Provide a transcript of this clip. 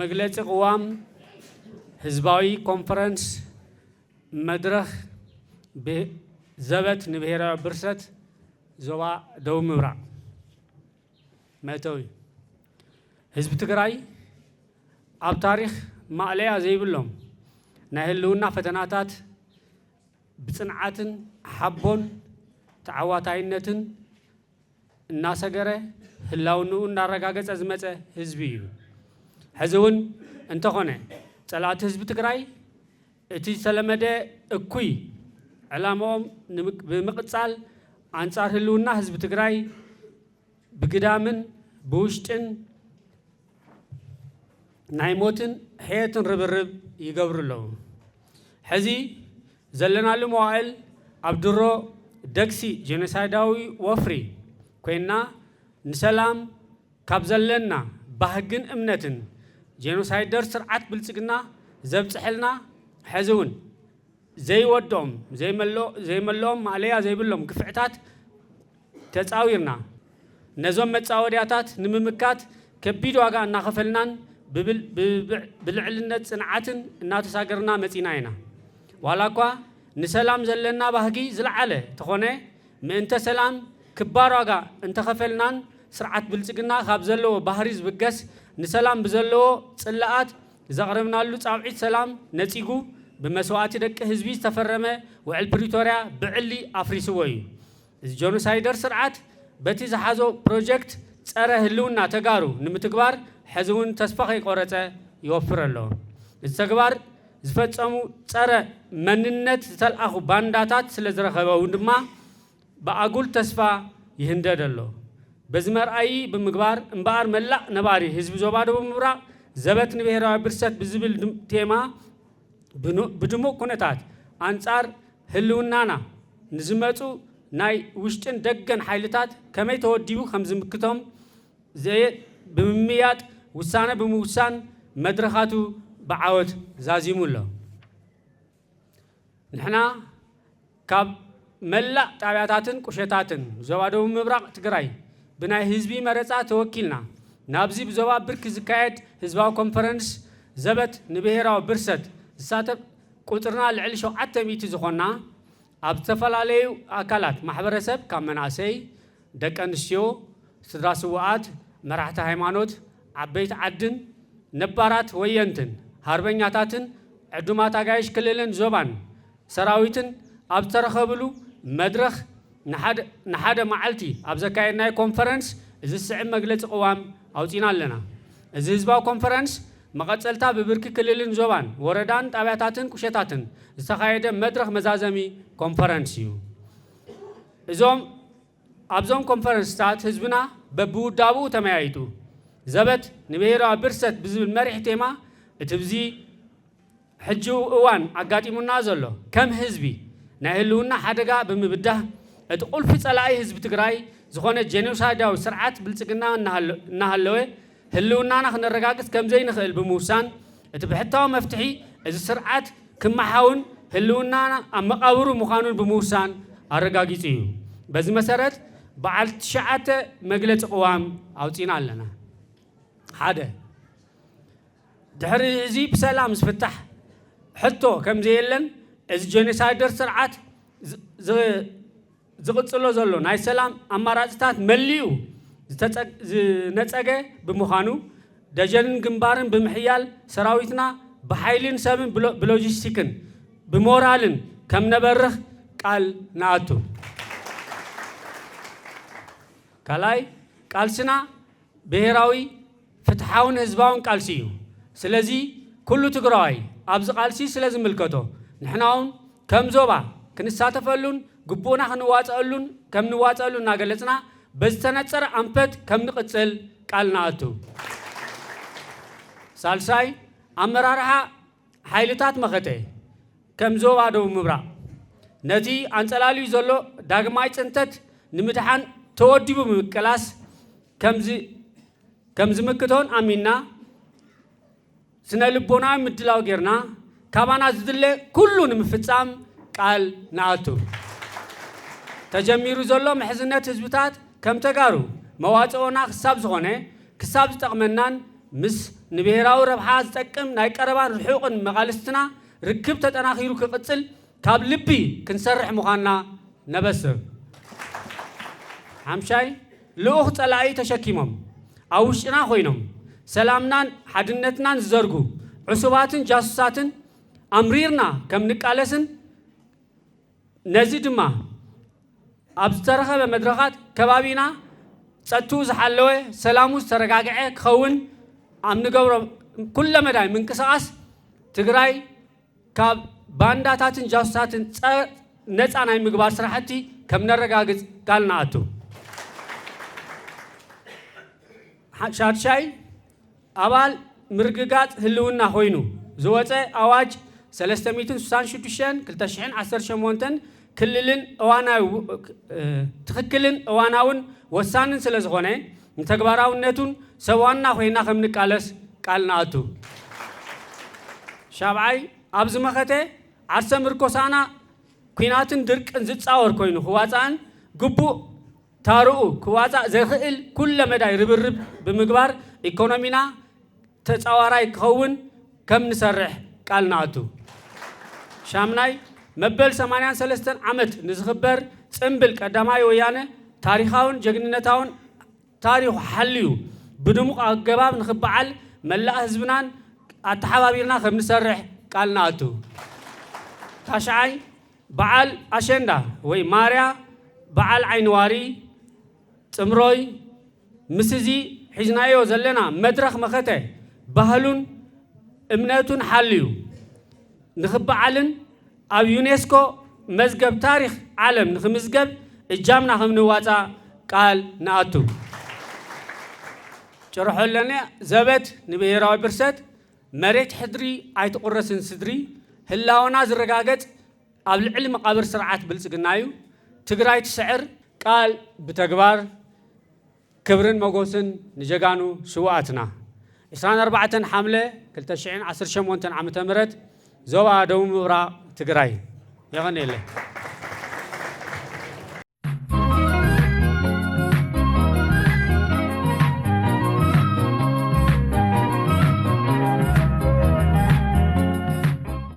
መግለጺ ቅዋም ህዝባዊ ኮንፈረንስ መድረኽ ብህ-፣ ዘበት ንብሔራዊ ብርሰት ዞባ ደቡብ ምብራቕ። መእተዊ። ህዝቢ ትግራይ ኣብ ታሪኽ ማእለያ ዘይብሎም ናይ ህልውና ፈተናታት ብጽንዓትን ሓቦን ተዓዋታይነትን እናሰገረ ህላውንኡ እናረጋገጸ ዝመጸ ህዝቢ እዩ። ሕዚ እውን እንተኾነ ጸላእቲ ህዝቢ ትግራይ እቲ ዝተለመደ እኩይ ዕላማኦም ንምቅ-፣ ብምቕጻል ኣንጻር ህልውና ህዝቢ ትግራይ ብግዳምን ብውሽጥን ናይ ሞትን ሕየትን ርብርብ ይገብሩ ኣለዉ። ሕዚ ዘለናሉ መዋእል ኣብ ድሮ ደግሲ ጄኖሳይዳዊ ወፍሪ ኮይና፣ ንሰላም ካብ ዘለና ባህግን እምነትን ጄኖሳይደር ስርዓት ብልጽግና ዘብጽሐልና፣ ሕዚ እውን ዘይወድኦም፣ ዘይመሎ-፣ ዘይመልኦም ማእለያ ዘይብሎም ግፍዕታት ተጻዊርና፣ ነዞም መጻወድያታት ንምምካት ከቢድ ዋጋ እናኸፈልናን ብብል-፣ ብብዕ-፣ ብልዕልነት ጽንዓትን እናተሳገርና መጺና ኢና። ዋላ እኳ ንሰላም ዘለና ባህጊ ዝለዓለ ተኾነ፣ ምእንተ ሰላም ክባር ዋጋ እንተኸፈልናን፣ ስርዓት ብልጽግና ካብ ዘለዎ ባህሪ ዝብገስ፣ ንሰላም ብዘለዎ ጽላኣት ዘቕረብናሉ ጻውዒት ሰላም ነጺጉ፣ ብመስዋእቲ ደቂ ህዝቢ ዝተፈረመ ውዕል ፕሪቶርያ ብዕሊ ኣፍሪስዎ እዩ። እዚ ጆኖሳይደር ስርዓት በቲ ዝሓዞ ፕሮጀክት ጸረ ህልውና ተጋሩ ንምትግባር ሕዚ እውን ተስፋ ከይቆረጸ ይወፍር ኣሎ። እዚ ተግባር ዝፈጸሙ ጸረ መንነት ዝተልኣኹ ባንዳታት ስለ ዝረኸበ እውን ድማ ብኣጉል ተስፋ ይህንደድ ኣሎ። በዚ መርኣዪ ብምግባር እምበኣር መላእ ነባሪ ህዝቢ ዞባ ደቡብ ምብራቕ ዘበት ንብሄራዊ ብርሰት ብዝብል ድም-፣ ቴማ ብኑ-፣ ብድሙቕ ኩነታት ኣንጻር ህልውናና ንዝመጹ ናይ ውሽጥን ደገን ሓይልታት ከመይ ተወዲቡ ከም ዝምክቶም ዘየ-፣ ብምምያጥ ውሳነ ብምውሳን መድረኻቱ ብዓወት ዛዚሙ ኣሎ። ንሕና ካብ መላእ ጣብያታትን ቁሸታትን ዞባ ደቡብ ምብራቕ ትግራይ ብናይ ህዝቢ መረፃ ተወኪልና ናብዚ ብዞባ ብርክ ዝካየድ ህዝባዊ ኮንፈረንስ ዘበት ንብሄራዊ ብርሰት ዝሳተፍ ቁፅርና ልዕሊ ሸውዓተ ሚእቲ ዝኾንና ኣብ ዝተፈላለዩ ኣካላት ማሕበረሰብ ካብ መናእሰይ፣ ደቂ ኣንስትዮ፣ ስድራ ስውኣት፣ መራሕቲ ሃይማኖት፣ ዓበይቲ ዓድን ነባራት ወየንትን ሃርበኛታትን ዕዱማት ኣጋይሽ ክልልን ዞባን ሰራዊትን ኣብ ዝተረኸብሉ መድረኽ ንሓደ፣ ንሓደ መዓልቲ ኣብ ዘካየድናዮ ኮንፈረንስ እዚ ዝስዕብ መግለፂ ቅዋም ኣውፂና ኣለና። እዚ ህዝባዊ ኮንፈረንስ መቐፀልታ ብብርኪ ክልልን ዞባን፣ ወረዳን ጣብያታትን ቁሸታትን ዝተኻየደ መድረኽ መዛዘሚ ኮንፈረንስ እዩ። እዞም ኣብዞም ኮንፈረንስታት ህዝብና በብውዳብኡ ተመያይጡ ዘበት ንብሄራዊ ብርሰት ብዝብል መሪሕ ቴማ እቲ ብዚ ሕጂ እዋን ኣጋጢሙና ዘሎ ከም ህዝቢ ናይ ህልውና ሓደጋ ብምብዳህ እቲ ቁልፊ ጸላኢ ህዝቢ ትግራይ ዝኾነ ጄኖሳይዳዊ ስርዓት ብልጽግና እናሃለ-፣ እናሃለወ ህልውናና ክነረጋግጽ ከም ዘይንኽእል ብምውሳን እቲ ብሕታዊ መፍትሒ እዚ ስርዓት ክመሓውን ህልውናና ኣብ መቓብሩ ምዃኑን ብምውሳን ኣረጋጊጹ እዩ። በዚ መሰረት በዓል ትሽዓተ መግለጺ ቅዋም ኣውጺና ኣለና። ሓደ፣ ድሕሪ እዚ ብሰላም ዝፍታሕ ሕቶ ከም ዘየለን እዚ ጄኖሳይደር ስርዓት ዝ-፣ ዝ-፣ ዝቕጽሎ ዘሎ ናይ ሰላም ኣማራጽታት መሊኡ ዝተጸ-፣ ዝነጸገ ብምዃኑ ደጀንን ግንባርን ብምሕያል ሰራዊትና ብሓይልን ሰብን ብሎ-፣ ብሎጂስቲክን ብሞራልን ከም ነበርኽ ቃል ንኣቱ። ካልኣይ፣ ቃልስና ብሄራዊ ፍትሓውን ህዝባውን ቃልሲ እዩ። ስለዚ ኩሉ ትግራዋይ ኣብዚ ቃልሲ ስለ ዝምልከቶ ንሕና እውን ከም ዞባ ክንሳተፈሉን ግቡእና ክንዋፀአሉን ከም ንዋፀአሉ እናገለፅና በዝተነፀረ ኣንፈት ከም ንቕፅል ቃል ንኣቱ። ሳልሳይ፣ ኣመራርሓ ሓይልታት መኸተ ከም ዞባ ደቡብ ምብራቕ ነቲ ኣንጸላልዩ ዘሎ ዳግማይ ጽንተት ንምድሓን ተወዲቡ ብምቅላስ ከም ዝ-፣ ከም ዝምክቶን ኣሚንና ስነ ልቦናዊ ምድላው ጌርና ካባና ዝድለ ኩሉ ንምፍጻም ቃል ንኣቱ። ተጀሚሩ ዘሎ ምሕዝነት ህዝብታት ከም ተጋሩ መዋጽኦና ክሳብ ዝኾነ ክሳብ ዝጠቕመናን ምስ ንብሔራዊ ረብሓ ዝጠቅም ናይ ቀረባን ርሑቕን መቓልስትና ርክብ ተጠናኺሩ ክቕጽል ካብ ልቢ ክንሰርሕ ምዃንና ነበስር። ሓምሻይ፣ ልኡኽ ጸላኢ ተሸኪሞም ኣብ ውሽጥና ኮይኖም ሰላምናን ሓድነትናን ዝዘርጉ ዕሱባትን ጃሱሳትን ኣምሪርና ከም ንቃለስን ነዚ ድማ ኣብ ዝተረኸበ መድረኻት ከባቢና ጸጥትኡ ዝሓለወ ሰላሙ ዝተረጋግዐ ክኸውን ኣብ ንገብሮ ኩለ መዳይ ምንቅስቓስ ትግራይ ካብ ባንዳታትን ጃሱሳትን ጸ- ነፃ ናይ ምግባር ስራሕቲ ከም ነረጋግጽ ቃል ንኣቱ። ሓ- ሻድሻይ ኣባል ምርግጋጽ ህልውና ኮይኑ ዝወፀ ኣዋጅ ሰለስተ ሚእትን ስሳን ሽዱሽተን ክልተ ሽሕን ዓሰርተ ሸሞንተን ክልልን እዋናዊ ትኽክልን እዋናውን ወሳንን ስለ ዝኾነ ንተግባራውነቱን ሰብ ዋና ኮይና ከም ንቃለስ ቃል ንኣቱ። ሻብዓይ ኣብዚ መኸተ ዓርሰ ምርኮሳና ኲናትን ድርቅን ዝጻወር ኮይኑ ክዋጻእን ግቡእ ታርኡ ክዋጻእ ዘኽእል ኩለ መዳይ ርብርብ ብምግባር ኢኮኖሚና ተጻዋራይ ክኸውን ከም ንሰርሕ ቃል ንኣቱ። ሻምናይ መበል ሰማንያን ሰለስተን ዓመት ንዝኽበር ጽምብል ቀዳማይ ወያነ ታሪኻውን ጀግንነታውን ታሪኹ ሓልዩ ብድሙቕ ኣገባብ ንኽበዓል መላእ ህዝብናን ኣተሓባቢርና ከም ንሰርሕ ቃል ንኣቱ። ታሽዓይ በዓል ኣሸንዳ ወይ ማርያ በዓል ዓይኒ ዋሪ ጽምሮይ ምስ እዚ ሒዝናዮ ዘለና መድረኽ መኸተ ባህሉን እምነቱን ሓልዩ ንኽበዓልን ኣብ ዩኔስኮ መዝገብ ታሪኽ ዓለም ንኽምዝገብ እጃምና ከም ንዋፃእ ቃል ንኣቱ። ጭርሖ ኣለና። ዘበት ንብሔራዊ ብርሰት መሬት ሕድሪ ኣይትቑረስን ስድሪ ህላወና ዝረጋገጽ ኣብ ልዕሊ መቓብር ስርዓት ብልጽግና እዩ። ትግራይ ትስዕር። ቃል ብተግባር። ክብርን መጎስን ንጀጋኑ ስውኣትና። ዕስራን ኣርባዕተን ሓምለ ክልተ ሽሕን ዓሰርተ ሸሞንተን ዓመተ ምህረት ዞባ ደቡብ ምብራቕ ትግራይ። የቐንየለይ።